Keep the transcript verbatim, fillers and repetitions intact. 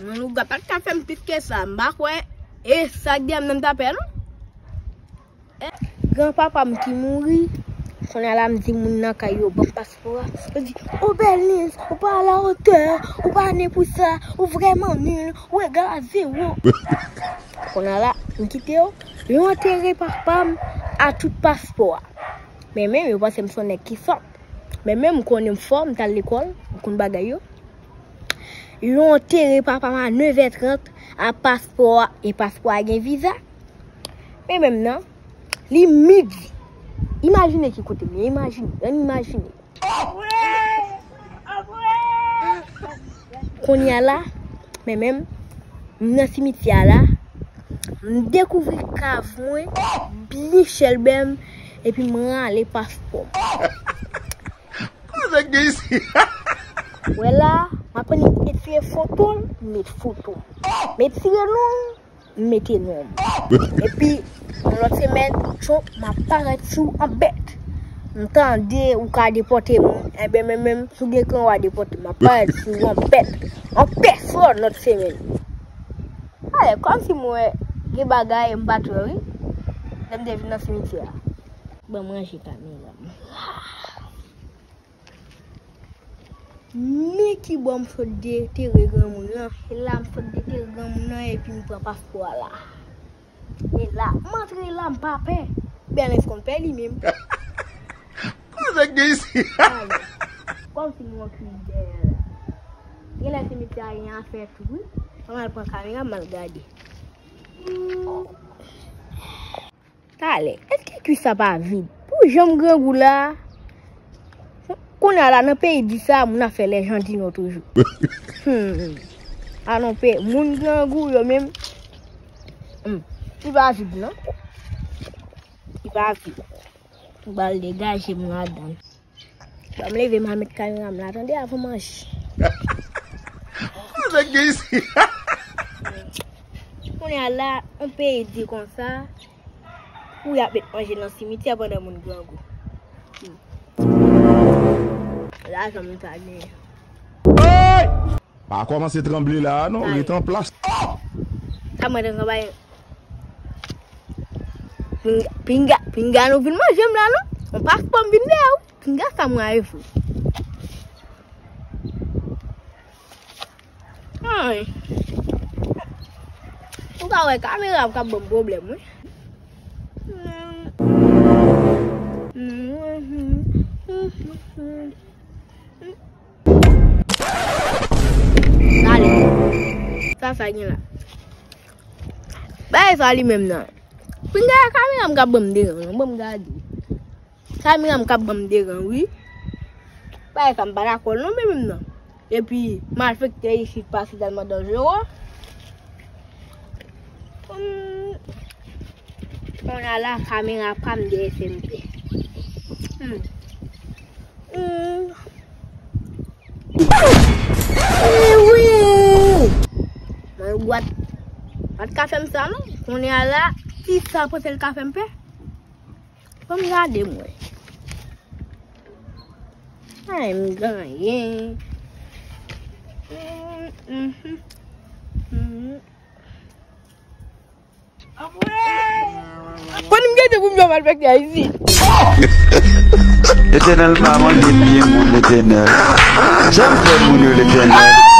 Yon lougawou pa t ka fè m plis ke sa. M pa kwè e sa k dèyè m nan m t ap fè non. Granpapa m ki mouri, kounye a la m di moun nan kay yo ban m paspò a. Yo di, "Ou Belnice, ou pa a la otè, ou pa ne pou sa, ou vrèman nil, ou egal a zewo." Kounye a la, m kite yo, yo antere papa m a tout paspò a. Men menm, yo panse m se yon nèg ki sòt. Men menm, m konnen m fò, m t al lekòl, m konn bagay yo. Yo antere papa m a nèf è trant a paspò a, e paspò a gen viza. Men menm nan, li midi. Imajine ki kote m ye, imajine, ann imajine. Kounye a la, men menm, m nan simityè a la, m dekouvri kav mwen, byen chèlbè m, epi m rale paspò m. Koze k gen isi? Wè la, m aprann etire foto l, m met foto m. M etire non l, m mete non m. Epi, yon lòt semèn, tchon, m ap parèt sou w an bèt. M tande ou ka depòte moun, enben men menm, sou gen kran w a depòte m, m ap parèt sou w an bèt. An pèsòn lòt semèn. Ale, kòmsi m wè gen bagay m pa t wè wi. Lè m te vin nan simityè a. Ban m ranje kamera m. Men ki bò m sot detere granmoun nan. E la m sot detere granmoun nan epi m pran paspò a la. E la, m antre la, m pa pè. Bèlens konn pè li menm. Koze k gen isi? Kòmsi m wè kwi dèyè la. Genlè simityè a gen afè tou wi. Ann al pran kamera m al gade. Talè, èske kwi sa pa vid? Pou jan m grangou la, kounye a la nan peyi di sa, moun ap fè lèjan di non toujou. Hmm. A non, pe, moun grangou yo menm. Hmm. Li pa vid non. Li pa vid. M pral degaje m ladan. Ban m leve m al met kamera m la, tande, avan manje. Koze k gen isi? Kounye a la, yon peyi di konsa, pou y ap met manje nan simityè pandan moun grangou. Hmm. Lajan m pa genyen. Pa kòmanse tranble la a non, ret an plas. Sa mwen te travay. Pinga, pinga, pinga nou vin manje m la non. On paspò m vin dèyè w. Pinga sa mwen a efou. Ay. Ou ka wè kamera m k ap ban m pwoblèm wi. Talè. Sa, sa gen la. Bagay sa li menm nan. Pinga kamera m k ap ban m deran, non, ban m gade. Kamera m k ap ban m deran, wi. Bagay sa m pa dakò, non, men menm nan. Epi, malfektè isit pa sitalman danjere. Hmm. Kounye a la, kamera pa m dèyè S M P. Hmm. Hmm. Eh wi! Mwen gwat. Pa t ka fè m sa, non. Kounye a la, ki sa panse l ka fè m pè? Fò m gade mwen. Ay, m ganyen. Mm, mhm. Mhm. Fò n m gete pou m jwenn malfektè a isit. Letènèl pa manje byen moun, Letènèl. Jan m fè moun yo, Letènèl.